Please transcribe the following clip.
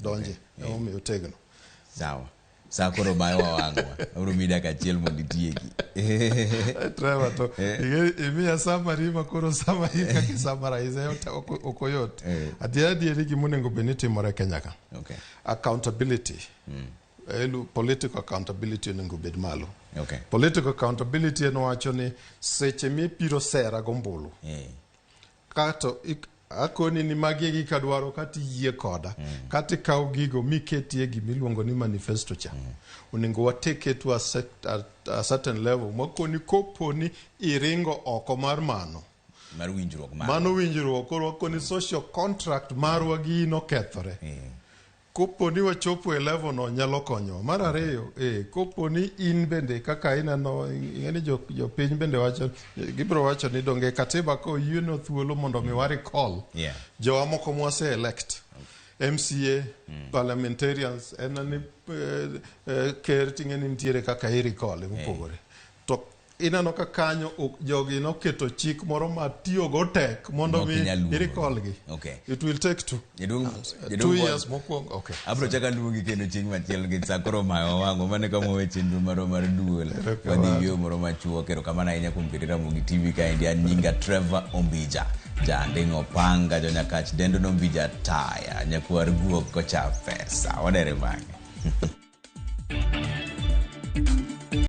Donje. Emomiyo otegno. Sawa. Sa koro bayowa wang'wa. Abiro miyi dakika achiel mondo itieki. Trevor to imiya summary ma koro summary kaka isummarize ok oyot. Adier adieri gima onego bed ni timore e Kenya ka. Accountability. Elu, political accountability onego bed malo. Political accountability en wacho ni seche mipiro sera gombulu. Kato akoni ni magi e gik adwaro kata iyie koda kata ikaw gigo miketie gimiluongo ni manifesto cha. Onego wa take it to a certain level makoni kopo ni iringo oko mar mano. Mar winjruok marwa. Mano winjruok koro wakoni social contract marwa gi in okethore. Kopo ni wachopo e level no nyalo konyowa. Mar ariyo, kopo ni in bende kaka ineno, ing'e ni jopiny bende wacho, gibiro wacho ni donge katiba ka oyienwa thuolo mondo mi wa recall jowa moko mwase elect. MCA, parliamentarians, en ni ker ting'e ni nitiere kaka i recall mopogore. To ineno ka kanyo jogi noketo chik moro ma tiyogo tek mondo mi i-recall gi. It will take two. 2 years mokwongo. Okay. Abro chaka luongi kendo chieng' machielo nikech sa koro omayo wang'o. Mano e kama wawe chenro marwa mar duol. Wadhi yueyo moro machuok. Erokamano ahinya kuom keto Ramogi TV kaendi. An nyinga Trevor Ombija. Janding' opanga jonyakach dendo no Ombija taya. Nyakwar guok kocha pesa. Wadere bang'e.